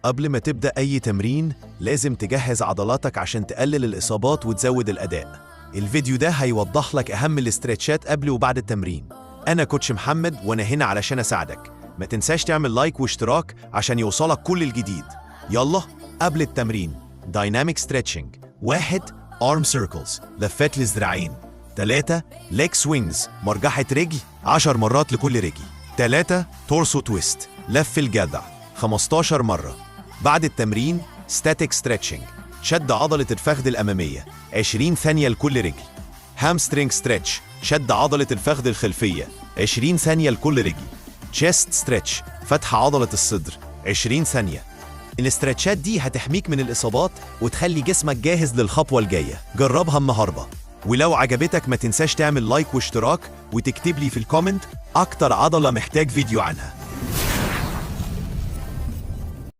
قبل ما تبدأ أي تمرين لازم تجهز عضلاتك عشان تقلل الإصابات وتزود الأداء. الفيديو ده هيوضح لك أهم ال stretchات قبل وبعد التمرين. أنا coach محمد وأنا هنا علشان أساعدك. ما تنساش تعمل like واشتراك عشان يوصلك كل الجديد. يلا، قبل التمرين dynamic stretching. 1، arm circles، لفات للذراعين. 3، leg swings، مرجحة رجل، 10 مرات لكل رجل. 3، torso twist، لف الجذع، 15 مرة. بعد التمرين static stretching، شد عضلة الفخذ الأمامية، 20 ثانية لكل رجل. hamstring stretch، شد عضلة الفخذ الخلفية، 20 ثانية لكل رجل. chest stretch، فتح عضلة الصدر، 20 ثانية. ال stretchات دي هتحميك من الإصابات وتخلي جسمك جاهز للخطوة الجاية. جربها النهاردة، ولو عجبتك ما تنساش تعمل like واشتراك وتكتب لي في ال comment أكتر عضلة محتاج فيديو عنها.